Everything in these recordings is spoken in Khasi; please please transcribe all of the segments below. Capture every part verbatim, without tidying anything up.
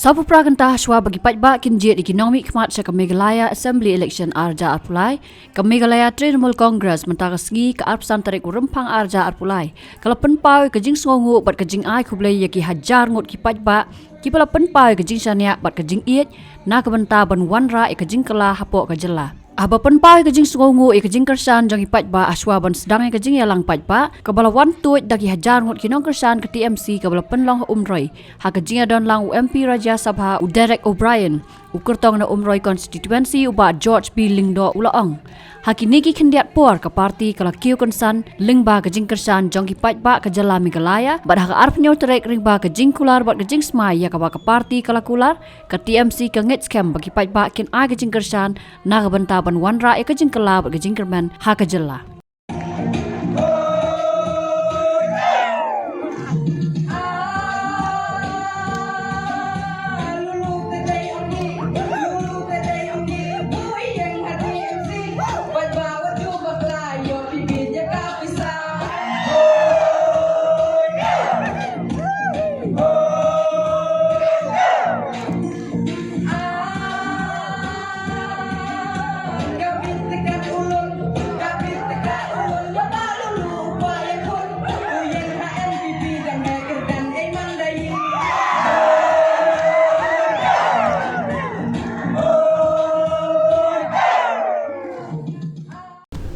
Sawphew phra kynta hashwa ba ki paidbah kin jied ïa ki nongmihkhmat sha ka Meghalaya Assembly Election arja arpulai, ka Meghalaya Trinamool Congress mynta ka sngi ka arphew san tarik u Rymphang arja arpulai ka la pynpaw ïa ka jingsngewnguh bad ka jingai khublei ïa ki hajar ngut ki paidbah kiba la pynpaw ïa ka jingshaniah bad ka jingïeit na ka bynta ban wanrah ïa ka jingkylla hapoh ka jylla. Haba pynpaw ïa ka jingsngewnguh ïa ka jingkyrshan jong ki paidbah hashwa ban sdang ïa ka jingïalang paidbah kaba la wan tuid da ki hajar ngut ki nongkyrshan ka T M C kaba la pynlong ha Umroi, ha ka jingïadon lang u M P Rajya Sabha u Dereck O'Brien, u kyrtong na Umroi Constituency u Bah George B Lyngdoh u la ong, ha kine ki khyndiat por ka party ka la kiew kynsan lyngba ka jingkyrshan jong ki paidbah ka jylla Meghalaya, bad ha ka arphew hynñiew tarik lyngba ka jingkular bad ka jingsmai ïa kaba ka party ka la kular, ka T M C ka ngeit skhem ba ki paidbah kin ai ka jingkyrshan na ka bynta ban wanrah ïa ka jingkylla bad ka jingkyrmen ha ka jylla.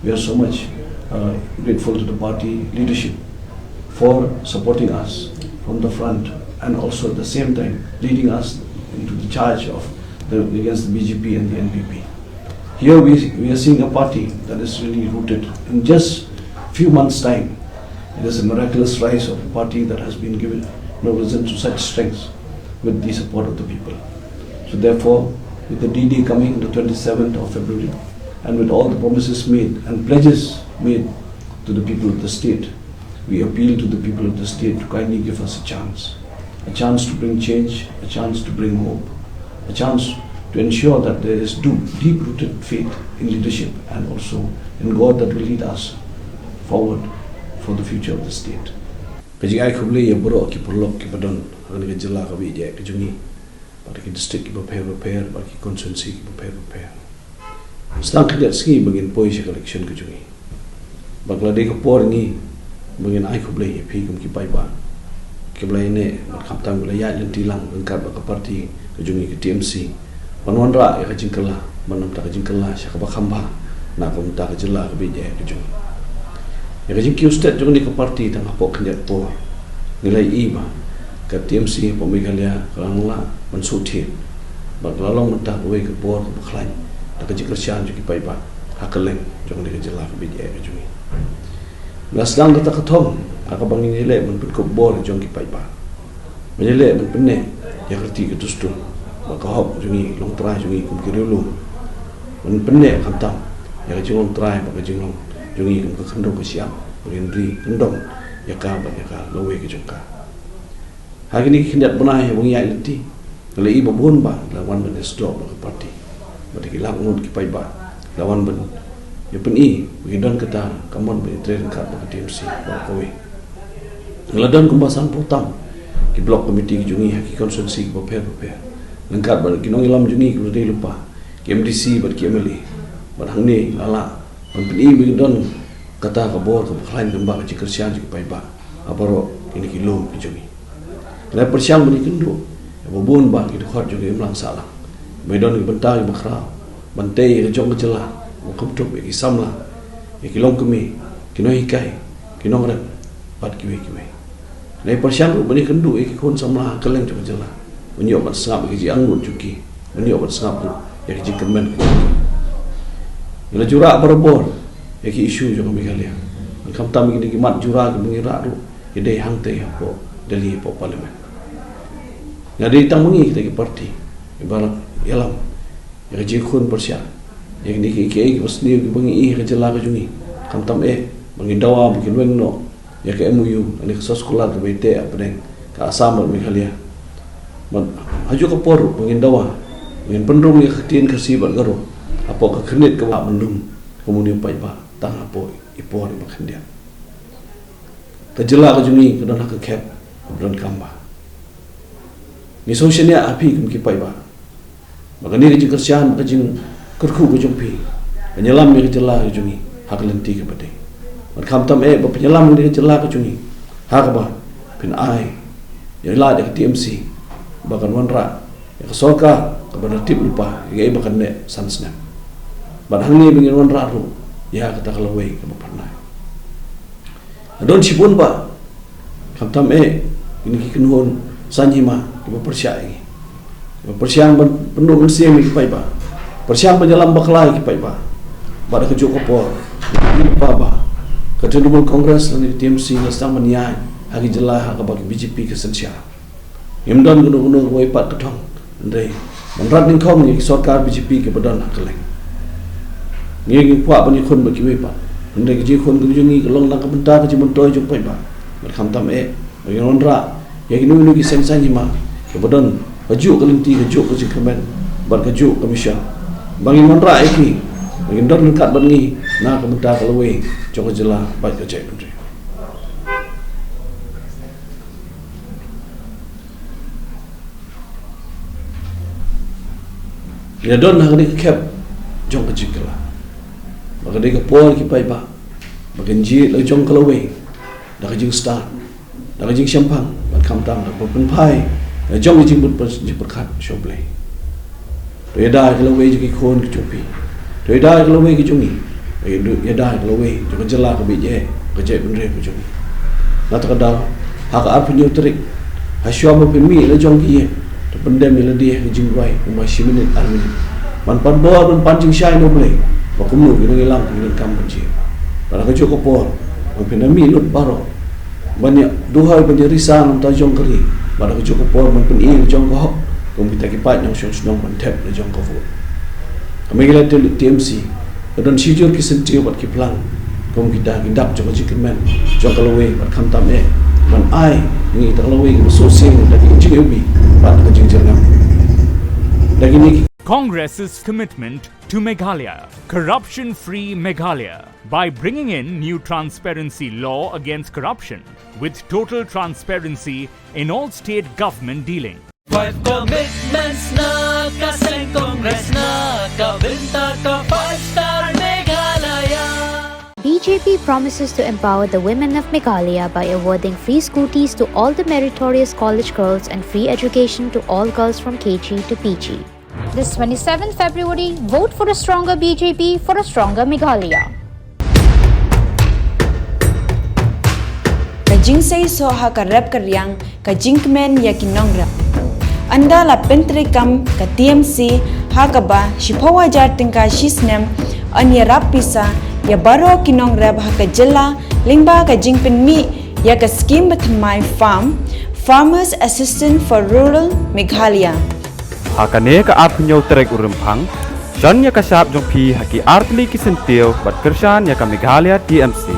We are so much uh, grateful to the party leadership for supporting us from the front and also at the same time leading us into the charge of the, against the B J P and the N P P. Here we, we are seeing a party that is really rooted in just few months' time. It is a miraculous rise of a party that has been given no reason to such strength with the support of the people. So therefore, with the D D coming on the twenty-seventh of February, and with all the promises made and pledges made to the people of the state, we appeal to the people of the state to kindly give us a chance. A chance to bring change, a chance to bring hope, a chance to ensure that there is deep, deep-rooted faith in leadership and also in God that will lead us forward for the future of the state. Ka jingai khublei ïa baroh ki paralok kiba don ha kane ka jylla kaba ïeit ka jong ngi, bad ki district kiba pher bapher, bad ki constituency kiba pher bapher. Sdang khyndiat sngi ba ngin poi sha ka election ka jong ngi. Bad ka la dei ka por ngi ba ngin ai khublei ïa phi kum ki paidbah kiba la ïaineh bad khamtam ba la ïaid lynti lang ryngkat bad ka party ka jong ngi ka T M C ban wanrah ïa ka jingkylla, ban ym tang ka jingkylla sha kaba kham bha na ka bynta ka jylla kaba ïeit ka jong ngi. Ïa ka jingkiew stet jong kane ka party tang hapoh khyndiat por ngi la ïohi ba ka T M C hapoh Meghalaya ka la nang lah ban shu thied bad ka la long mynta kawei ka bor kaba khlaiñ da ka jingkyrshan jong ki paidbah ha kylleng jong kane ka jylla kaba ïeit ka jong ngi. Ngi la sdang da kata ka thong ha kaba ngin ïaleh ban pynkup bor jong ki paidbah, ban ïaleh ban pynneh ïa ka riti ka dustur bad ka hok jong ngi, longtrai jong ngi kum ki riewlum, ban pynneh khamtam ïa ka jinglong trai bad ka jinglong jong ngi kum ka khyndew ka shyiap, ba ngin ri kyndong ïa ka bad ïa ka lawei ka jong ka. Ha kine ki khyndiat bnai ba ngi ïaid lynti, ngi la ïohi ba bun ba la wan ban ïasnoh bad ka party, bad ki lak ngut ki paidbah la wan ban ïa pyni ba ki don kata ka mon ban ïatrei ryngkat bad ka T M C bad kawei. Ngi la don kumba sanphew tam ki block committee ki jong ngi ha ki constituency kiba pher bapher, ryngkat bad ki nongïalam jong ngi kiba la dei lypa, ki M D C bad ki M L A. Bad hangne la lah ban pyni ba ngi don kata ka bor kaba khlaiñ lyngba ka jingkyrshan jong ki paidbah ha baroh kine ki lum ki jong ngi. Ngi la pyrshang ban ïakynduh ïa ba bun ba ki dkhot jong ka imlang sahlang ba ki don ki bynta kiba khraw ban tei ïa ka jong ka jylla, ban kumtup ïa ki samla, ïa ki longkmie, ki nonghikai, ki nongrep bad kiwei kiwei. Ngi la pyrshang ruh ban ïakynduh ïa ki khun samla ha kylleng jong ka jylla ban ïoh ban sngap ïa ki jingangnud jong ki, ban ïoh ban sngap ruh ïa ki jingkyrmen. Ngi la ju rah barabor ïa ki issue jong ka Meghalaya, bad khamtam ïa kine ki mat ju rah kiba ngi rah ruh ki dei hangtei hapoh Delhi, hapoh Parliament. Nga dei tang ma ngi kita ki party kiba la ïalam ïa ka jingkhun pyrshah ïa kine kiei kiei kiba sniew kiba ngi ïohi ha ka jylla ka jong ngi. Khamtam eh ba ngi dawa ba kin weng noh ïa ka M O U lane ka soskular kaba ïateh hapdeng ka Assam bad Meghalaya. Bad ha kajuh ka por ruh ba ngin dawa ba ngin pynrung ïa ka ktien Khasi bad Garo hapoh ka khyrnit kaba mynlum, ka mut ïa u paidbah tang hapoh i por iba khyndiat. Ka jylla ka jong ngi ka don ha ka khep kaba donkam bha. Ngi sngewsynei ha phi kum ki paidbah ba kane ka jingkyrshan, ka jingkyrkhu ka jong phi, pynïalam ïa ka jylla ka jong ngi ha ka lynti kaba dei. Bad khamtam eh ba pynïalam ïa ka jylla ka jong ngi ha kaba phin ai ïa la ïa ka T M C ba kan wanrah ïa ka sorkar kaba da tip lypa ïa ka ba kan leh san snem. Bad hangne ba ngin wanrah ruh ïa kata ka lawei kaba pynlait. Don shibun ba khamtam eh kine ki kynhun saiñ hima kiba pyrshah ïa ngi, kiba pyrshang ban pynduh mynsiem ïa ki paidbah, pyrshang ban ïalam bakla ïa ki paidbah. Bad ha kajuh ka por, ngi ba ba ka Trinamool Congress lane ka T M C la sdang ban ïaid ha ki jylla ha kaba ka B J P ka synshar. Ngim don kano kano kawei pat ka thong, hynrei ban rat nyngkong ïa ki sorkar B J P kiba don ha kylleng. Ngi, ngi kwah ban ïakhun bad kiwei pat, hynrei ka jingkhun ka jong ngi ka long na ka bynta ka jingmyntoi jong paidbah. Bad khamtam eh ba ngin wanrah ïa kino kino ki seng saiñ hima kiba don kajuh ka lynti, kajuh ka jingkyrmen bad kajuh ka mission, ba ngin wanrah ïa ki, ba ngin don ryngkat bad ngi na ka bynta ka lawei jong ka jylla bad ka jaitbynriew. Ngi la don ha kane ka khep jong ka jingkylla ba ka dei ka por ki paidbah ba kan jied la jong ka lawei da ka jingstad, da ka jingshemphang, bad khamtam da ka pynphai la jong ka jingbit jingpyrkhat sha U Blei. To ïada ïa ka lawei jong ki khun ki jong phi. To ïada ïa ka lawei ki jong ngi. Ïada ïa ka lawei jong ka jylla kaba ïeit, ka jaitbynriew ka jong ngi. Na kata ka daw, ha ka arphew hynñiew tarik, ha shuwa ba phin mih la jong ki ïing, to pyndem ïa lade ha ka jingduwai kumba shi minit ar minit, ban pan bor, ban pan jingshai na U Blei ba kumno ki nongïalam kin donkam ban jied. Bad ha kajuh ka por, ban phin da mih lut baroh ban ïa duhoi, ban ïa risa na ka bynta jong ka ri. Bad ha kajuh ka por ban pyni la jong ka hok kum kita ki paid nongshong shnong ban thep la jong ka vote. Ka Meghalaya T M C ka don shijur ki syntiew bad ki phlang kum kita ki dak jong ka jingkyrmen jong ka lawei, bad khamtam eh ban ai ngi ïa ka lawei kaba suk sing da ka jingiwbih bad ka jingjyrngam. Da kine ki Congress's commitment to Meghalaya, corruption-free Meghalaya, by bringing in new transparency law against corruption, with total transparency in all state government dealing. Five commitments na ka seng Congress na ka bynta ka five star Meghalaya. B J P promises to empower the women of Meghalaya by awarding free scooties to all the meritorious college girls and free education to all girls from K G to P G. This twenty-seventh February, vote for a stronger B J P for a stronger Meghalaya. Ka jingseisoh ha ka rep ka riang, ka jingkmen ïa ki nongrep. Ynda la pyntreikam ka T M C ha kaba shiphew hajar tyngka shi snem, yn ïarap pisa ïa baroh ki nongrep ha ka jylla lyngba ka jingpynmih ïa ka skim bathymmai farm, Farmers Assistance for Rural Meghalaya. Ha kane ka arphew hynñiew tarik u Rymphang, shon ïa ka shap jong phi ha ki artylli ki syntiew bad kyrshan ïa ka Meghalaya T M C.